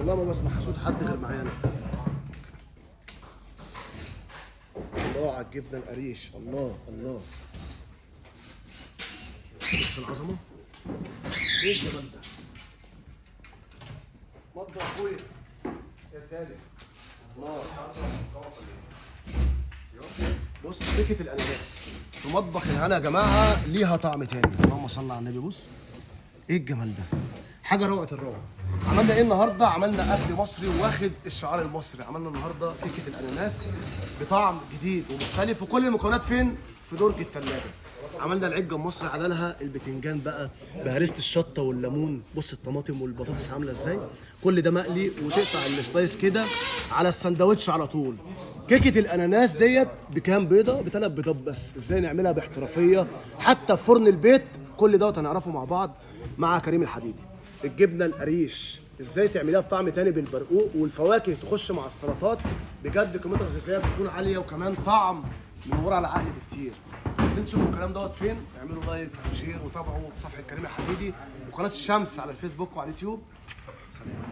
والله ما بسمع صوت حد غير معايا انا. الله على الجبنة القريش، الله الله. بص العظمة، ايه الجمال ده؟ مضى يا اخويا يا سالم. الله. بص كيكة الاناناس في مطبخ الهنا يا جماعة ليها طعم تاني. اللهم صل على النبي. بص ايه الجمال ده، حاجة روعه الروعة. عملنا ايه النهارده؟ عملنا اكل مصري واخد الشعار المصري. عملنا النهارده كيكة الاناناس بطعم جديد ومختلف، وكل المكونات فين؟ في درج الثلاجة. عملنا العجه المصري على البتنجان بقى بهرسه الشطه والليمون. بص الطماطم والبطاطس عامله ازاي، كل ده مقلي وتقطع ال slice كده على السندوتش على طول. كيكة الاناناس ديت بكام بيضة؟ بثلاث بيضات بس. ازاي نعملها باحترافيه حتى في فرن البيت؟ كل دوت هنعرفه مع بعض مع كريم الحديدي. الجبنة القريش ازاي تعمليها بطعم تاني بالبرقوق والفواكه تخش مع السلطات، بجد قيمتها الغذائية بتكون عالية وكمان طعم من ورا العقل بكتير. عايزين تشوفوا الكلام دوت فين؟ اعملوا like و share وتابعوا صفحة كريم الحديدي وقناة الشمس على الفيسبوك وعلى اليوتيوب. سلام.